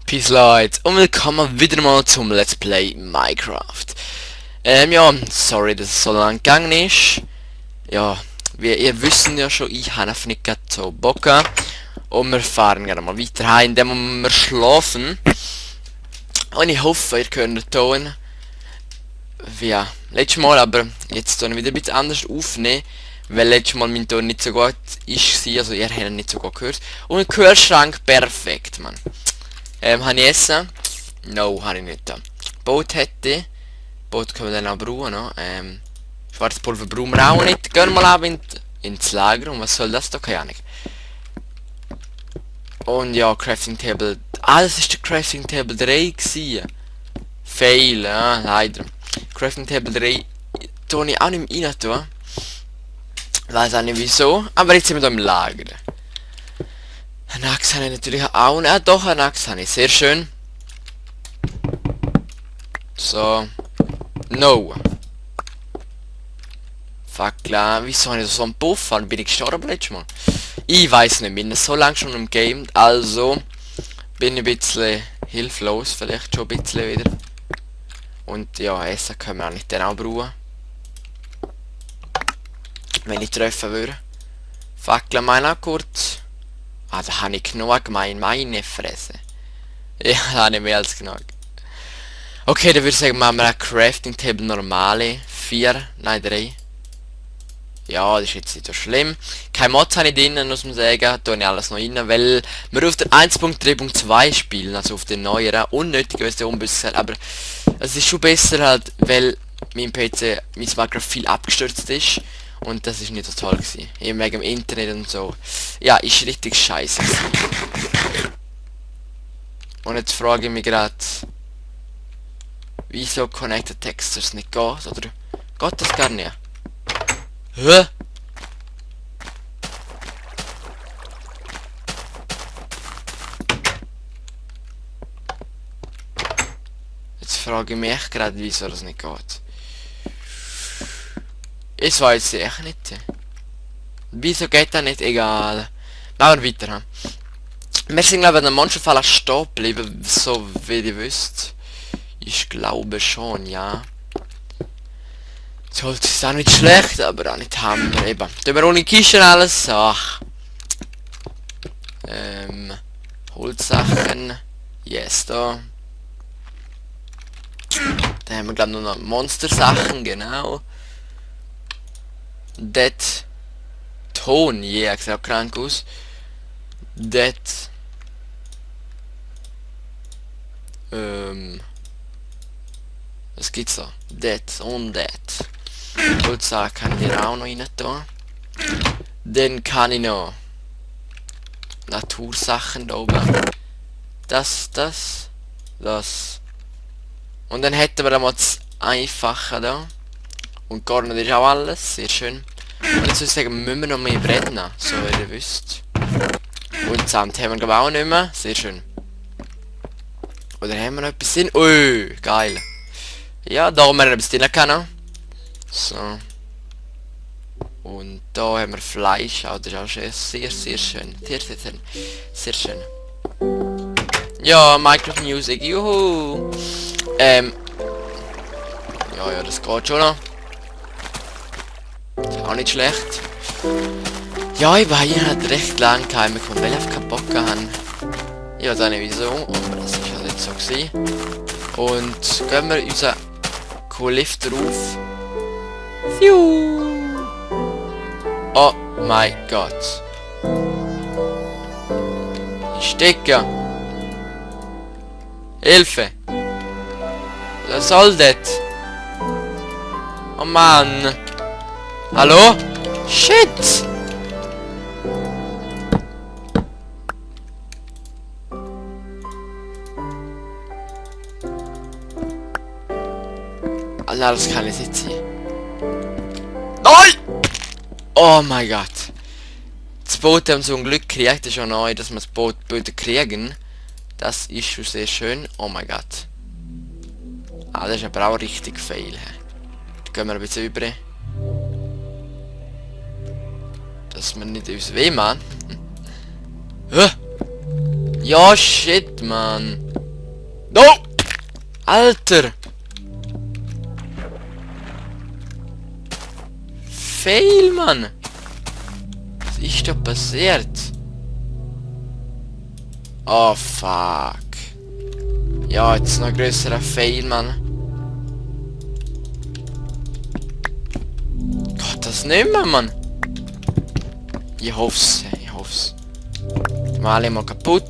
Peace Leute und willkommen wieder mal zum Let's Play Minecraft. Ja, sorry, dass es so lang gegangen ist. Ja, wie ihr wisst ja schon, ich habe einfach nicht so Bock gehabt. Und wir fahren gerne mal weiter heim, indem wir schlafen. Und ich hoffe, ihr könnt den Ton wie ja, letztes Mal, aber jetzt tue ich wieder ein bisschen anders aufnehmen. Weil letztes Mal mein Ton nicht so gut war, also ihr habt ihn nicht so gut gehört. Und ein Kühlschrank perfekt, Mann. Habe ich Essen? No, habe ich nicht. Boot hätte. Boot können wir dann auch brauchen, no? Schwarzpulver brauchen wir auch nicht. Gehen wir mal ins Lager. Und was soll das da? Keine Ahnung. Und ja, Crafting Table. Ah, das ist der Crafting Table 3 gewesen. Fail, ja, leider. Crafting Table 3 tue ich auch nicht mehr rein tun. Weiß auch nicht wieso. Aber jetzt sind wir hier im Lager. Eine Axt habe ich natürlich auch nicht. Ah, doch, eine Axt habe ich. Sehr schön. So. No. Fuck klar. Wieso habe ich so einen Buff? Wann bin ich gestorben letztes Mal? Ich weiß nicht. Bin so lange schon im Game. Also bin ich ein bisschen hilflos. Vielleicht schon ein bisschen wieder. Und ja, Essen können wir auch nicht dann auch brauchen. Wenn ich treffen würde. Fuck klar, mal noch kurz. Ah, da habe ich genug meine Fresse. Ja, da habe ich mehr als genug. Okay, dann würde ich sagen, machen wir ein Crafting Table normale. 4, nein 3. Ja, das ist jetzt nicht so schlimm. Kein Mods habe ich drin, muss man sagen. Da tue ich alles noch rein, weil wir auf der 1.3.2 spielen, also auf der neueren. Unnötige Version, aber es ist schon besser halt, weil mein PC, mein Minecraft viel abgestürzt ist. Und das ist nicht so toll gewesen. Eben wegen dem Internet und so. Ja, ist richtig scheiße. Und jetzt frage ich mich gerade, wieso Connected Textures nicht geht, oder geht das gar nicht? Hä? Jetzt frage ich mich echt gerade, wieso das nicht geht. Ich weiß echt nicht. Wieso geht das nicht? Egal. Machen wir weiter. Wir sind glaube ich an der Monsterfalle stehen geblieben, so wie ihr wisst. Ich glaube schon, ja. So, das ist auch nicht schlecht, aber auch nicht Hammer. Eben. Tun wir ohne Kisten alles. Ach. Holzsachen. Yes, da. Da haben wir glaube ich noch Monstersachen, genau. Dead Ton, yeah, sieht auch krank aus. Dead. Was gibt's da? Dead und Dead. Holzsack kann ich auch noch rein tun. Dann kann ich noch Natursachen da oben. Das. Und dann hätten wir einmal das Einfache da. Und Garnet ist auch alles, sehr schön. Und jetzt würde ich sagen, müssen wir noch mehr brennen, so wie ihr wisst. Und Sand haben wir glaube ich auch nicht mehr, sehr schön. Oder haben wir noch etwas drin? Ui, geil. Ja, da haben wir etwas drin können. So. Und da haben wir Fleisch, auch das ist auch sehr schön. Sehr schön. Ja, Minecraft Music, juhu. Ja, das geht schon noch. Auch nicht schlecht. Ja, ich war hier halt recht lang gekommen, weil ich einfach keinen Bock haben. Ich weiß auch nicht wieso, aber das ist halt nicht so gewesen. Und gehen wir unseren Lift drauf. Pfiuh. Oh mein Gott. Ich stecke. Hilfe. Was soll das? Oh Mann. Hallo? Shit! Alter, das kann ich nicht sehen. Nein! Oh mein Gott. Das Boot haben so ein Glück gekriegt, das ist schon neu, dass wir das Boot kriegen. Das ist schon sehr schön. Oh mein Gott. Ah, das ist aber auch richtig fail. Da gehen wir ein bisschen über. dass wir nicht uns weh machen. Hä? Ja, shit, Mann. No! Alter! Fail, Mann! Was ist da passiert? Oh, fuck. Ja, jetzt noch größerer Fail, Mann. Gott, das nicht mehr, Mann. Ich hoff's, ich hoff's. Mal immer kaputt.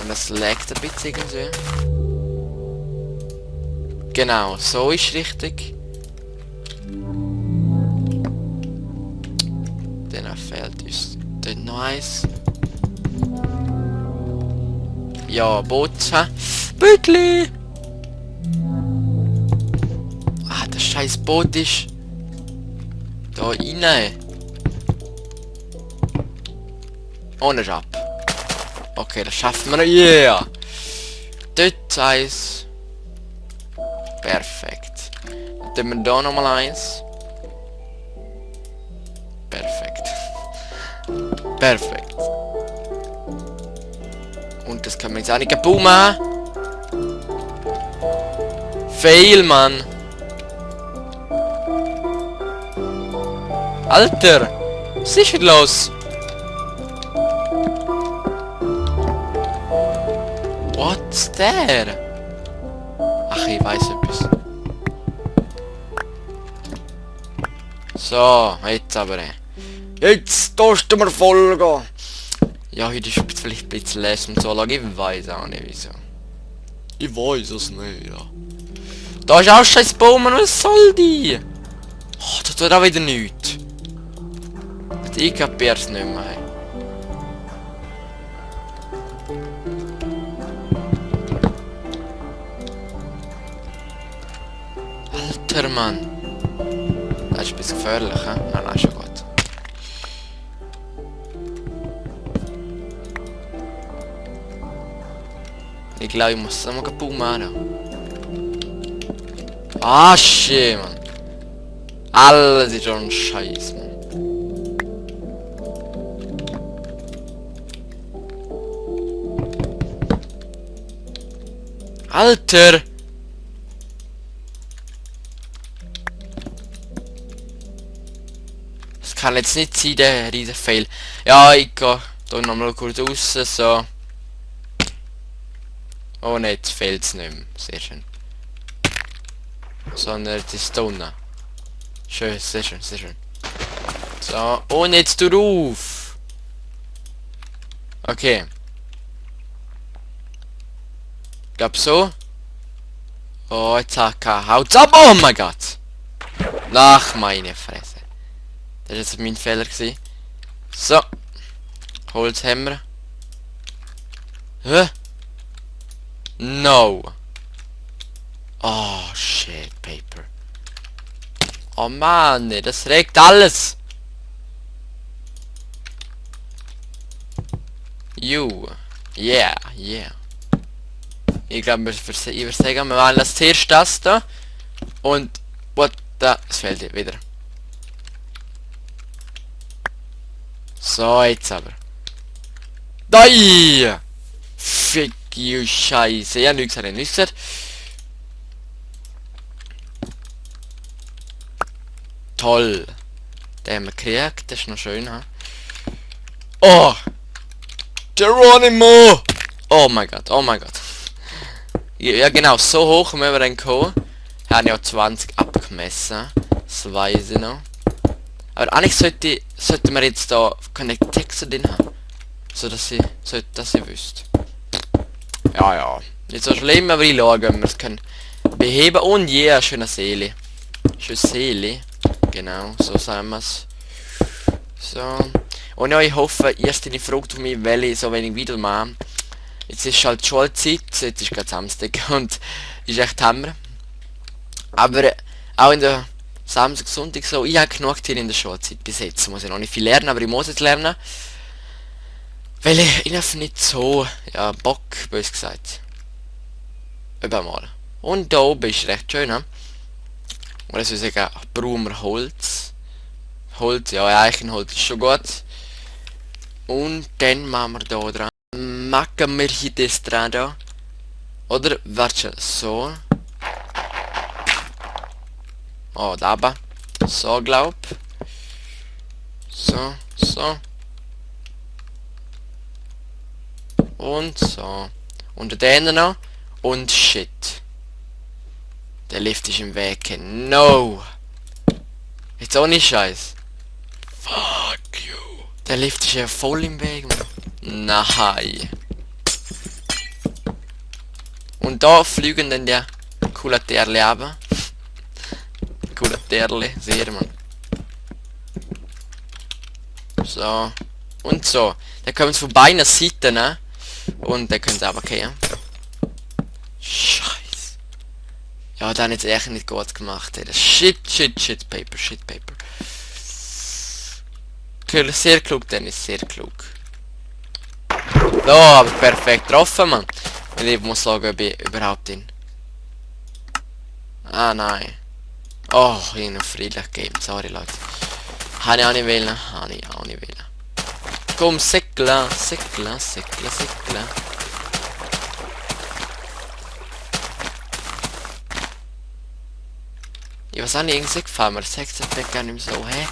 Und das laggt ein bisschen irgendwie. Genau, so ist richtig. Dann fehlt uns dort noch eins. Ja, Boot, hä? Bötli! Ah, das scheiß Boot ist da rein. Ohne Job. Okay, das schaffen wir noch. Yeah! Dort eins. Perfekt. Dann wir da nochmal eins. Perfekt. Perfekt. Und das kann man jetzt auch nicht kaputt machen. Fail, Mann. Alter. Was ist denn los? What's there? Ach, ich weiß etwas. So, jetzt aber. Jetzt darfst du mir folgen. Ja, heute ist es vielleicht ein bisschen lesen und so, ich weiß auch nicht wieso. Ich weiß es nicht, ja. Da ist auch scheiß Baum, was soll die? Oh, da tut auch wieder nichts. Ich kapier's nicht mehr. Hey. Alter Mann. Das ist ein bisschen gefährlich, hä? Nein, nein, schon gut. Ich glaube, ich muss es nochmal kaputt machen. Ah, shit, Mann. Alles ist schon scheiß, Mann. Alter! Das kann jetzt nicht sein, der riesen Fail. Ja, ich gehe hier nochmal kurz raus, so. Oh ne, jetzt fehlt es nicht mehr. Sehr schön. Sondern es ist da unten. Schön, sehr schön, sehr schön. So, und jetzt du ruf. Okay. Ich glaub so. Oh, jetzt haut's ab. Oh mein Gott. Ach, meine Fresse. Das ist jetzt mein Fehler gewesen. So. Holzhammer. Hä? No. Oh, shit, Paper. Oh Mann, das regt alles. You. Yeah, yeah. Ich glaube, wir übersagen, wir machen das zuerst das da. Und, what the... Es fehlt wieder. So, jetzt aber. Dai! Fick you, Scheiße. Ja, nichts hat er nicht gesagt. Toll. Den haben wir gekriegt, das ist noch schön, ha? Oh! Geronimo! Oh mein Gott, oh mein Gott. Ja genau, so hoch müssen wir dann kommen. Wir haben ja 20 abgemessen. Das weiß ich noch. Aber eigentlich sollten wir jetzt da keine Texte drin haben. So dass ich wüsste. Ja, ja. Nicht so schlimm, aber ich schaue, ob wir es können beheben. Und ja, schöne Seele. Schöne Seele. Genau, so sagen wir es. So. Und ja, ich hoffe, erst eine Frage von mir, weil ich so wenig Video mache. Jetzt ist halt Schulzeit, jetzt ist gerade Samstag und ist echt Hammer. Aber auch in der Samstag, Sonntag so, ich habe genug Zeit in der Schulzeit. Bis jetzt muss ich noch nicht viel lernen, aber ich muss jetzt lernen. Weil ich habe nicht so, ja, Bock, bös gesagt. Übermal. Und da oben ist recht schön, ne? Und das ist sagen, brauchen wir Holz. Holz, ja, Eichenholz ist schon gut. Und dann machen wir da dran. Machen wir hier das dran da. Oder, warte, so. Oh, da aber. So, glaub. So, so. Und so. Und den noch. Und shit. Der Lift ist im Weg. No! Jetzt ohne Scheiß. Fuck you. Der Lift ist ja voll im Weg, Mann. Nein. Und da fliegen dann die coolen Tierli runter. Coolen Tierli, sehr, man. So. Und so. Dann kommen sie von beiden Seiten, ne? Und dann können sie runtergehen. Scheiße. Ja, dann jetzt echt nicht gut gemacht. Ey. Shit, paper. Cool, sehr klug, Dennis, sehr klug. Da, aber perfekt getroffen, Mann. Ich muss schauen, ob ich überhaupt in. Ah, nein. Oh, ich habe noch friedlich gegeben. Sorry, Leute. Habe ich auch nicht wählen. Komm, säckla. Ja, was habe ich irgendwie gefallen? Man sagt es gar nicht mehr so, hä?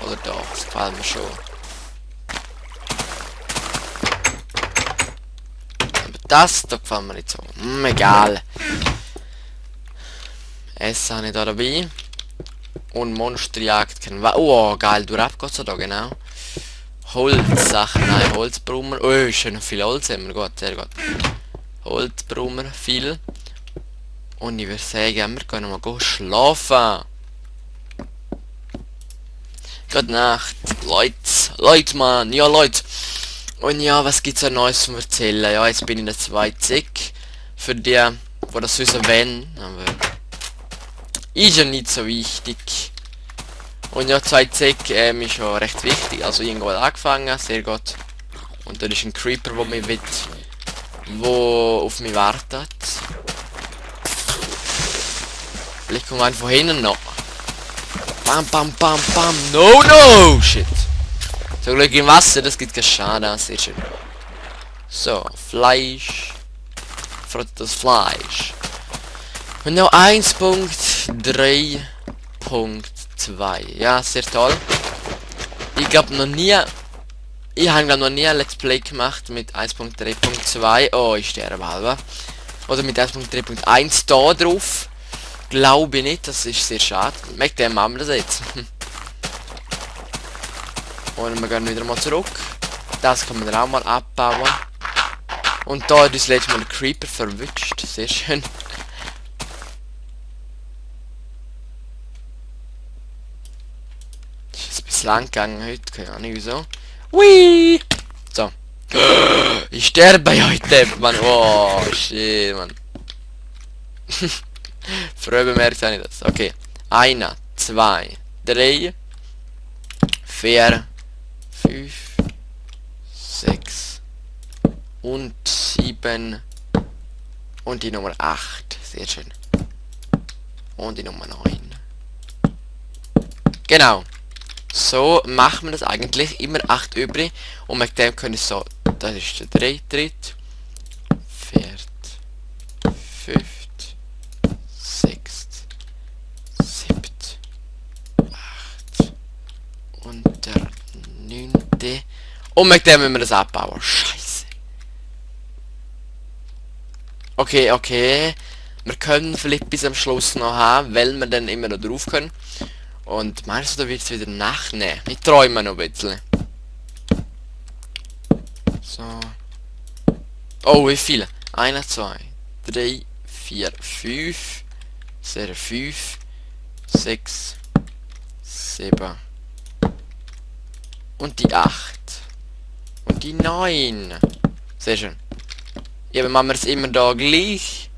Oder doch, das gefällt mir schon. Aber das da gefällt mir nicht so. Egal. Essen habe ich da dabei. Und Monsterjagd können wir. Oh, geil, du Rap geht's da, genau. Holzsachen, nein, Holzbrummer. Oh, schön viel Holz haben wir, gut, sehr gut. Holzbrummer, viel. Und ich würde sagen, wir können mal schlafen. Gute Nacht, Leute, Mann, ja, Leute. Und ja, was gibt's da Neues zu erzählen? Ja, jetzt bin ich in der 2 Zick. Für die, wo das wissen wenn, aber ist ja nicht so wichtig. Und ja, 2 Zick ist schon recht wichtig. Also irgendwo angefangen, sehr gut. Und da ist ein Creeper, wo mich will, wo auf mich wartet. Vielleicht kommt einer von hinten noch. Bam. No, shit. Zum Glück im Wasser, das gibt keinen Schaden. Sehr schön. So, Fleisch. Das Fleisch. Und noch 1.3.2. Ja, sehr toll. Ich glaube noch nie. Ich habe noch nie ein Let's Play gemacht mit 1.3.2. Oh, ich sterbe halber. Oder mit 1.3.1 da drauf. Glaube ich nicht, das ist sehr schade. Mit dem machen wir das jetzt. Und wir gehen wieder mal zurück. Das kann man dann auch mal abbauen. Und da hat uns letztes Mal der Creeper verwünscht. Sehr schön. Ist ein bisschen lang gegangen heute, keine Ahnung wieso. Whee! So. Ich sterbe heute, Mann. Oh, shit, Mann. Früher bemerkt habe ich das. Okay. 1, 2, 3, 4, 5, 6 und 7 und die Nummer 8. Sehr schön. Und die Nummer 9. Genau. So machen wir das eigentlich. Immer 8 übrig. Und mit dem können ich so. Das ist der 3. 4. 5. 6. 7. 8. Und der 9. Und mit dem müssen wir das abbauen. Scheiße. Okay. Wir können vielleicht bis am Schluss noch haben, weil wir dann immer noch drauf können. Und meinst du, da wird es wieder Nacht? Ne, ich träume noch ein bisschen. So. Oh, wie viele? 1, 2, 3, 4, 5. 5, 6, 7. Und die 8. Und die 9. Sehr schön. Ja, aber machen wir es immer da gleich.